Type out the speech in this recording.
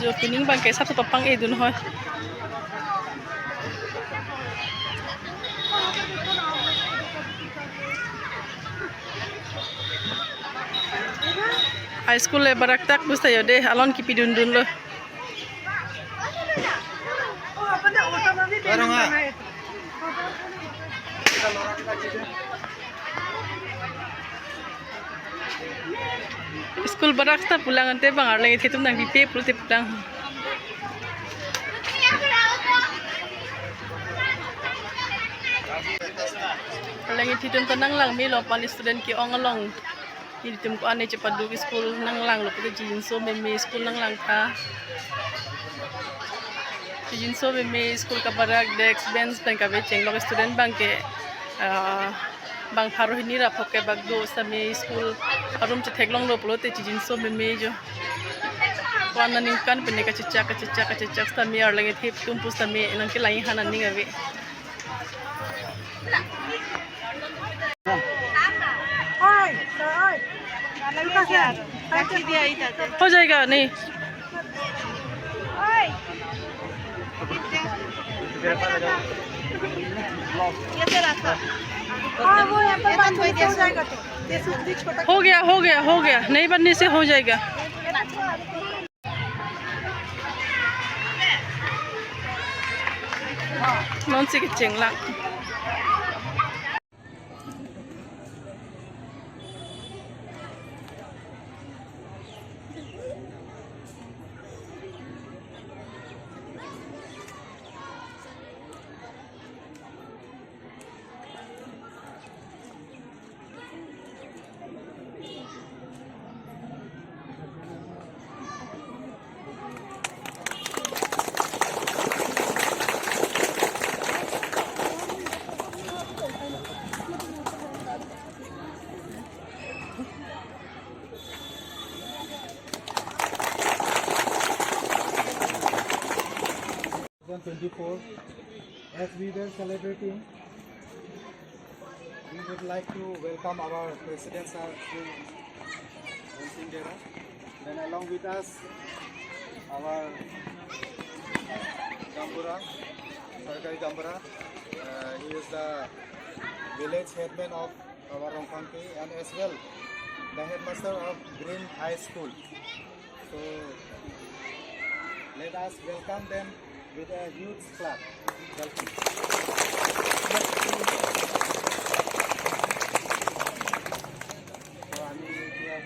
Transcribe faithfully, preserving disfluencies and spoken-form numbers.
Jo pining bangke sat papang edun hoi. High school le barak tak busta yo de, alon kipidun dunlo. Barong ah. School barak ta pulang ante bang arleng ithetum nangpipe pulote pulang. Arleng ithetum ta nanglang melo, pali student ke-ong along. Nelitum ko-an ne chepaduk school nanglanglo pulote chijinso meme school nanglangtha. Chijinso meme school kabarak desk bench pen kave chenglok student bangke, ah, bang pharo hini ra phongo kebak do sitame school arum chetheklonglo pulote chijinso meme jo. Ko-an aningkan pen ne kachechak kachechak kachechak sitame arleng ithetum pusitame nangkelang-i han aning ave. हो जाएगा नहीं। हाँ, वो यहाँ पर बांध दो, हो जाएगा तो। हो गया, हो गया, हो गया, नहीं बनने से हो जाएगा। Non si kecheng lang. Twenty-four. As we were celebrating, we would like to welcome our President Sir Shri Mansingh Dera. Then along with us, our Gaonbura, Sarkari Gaonbura. Uh, he is the village headman of our Rongkhangpi and as well the headmaster of Green High School. So let us welcome them with a huge clap. Welcome. So, আমি এতিয়া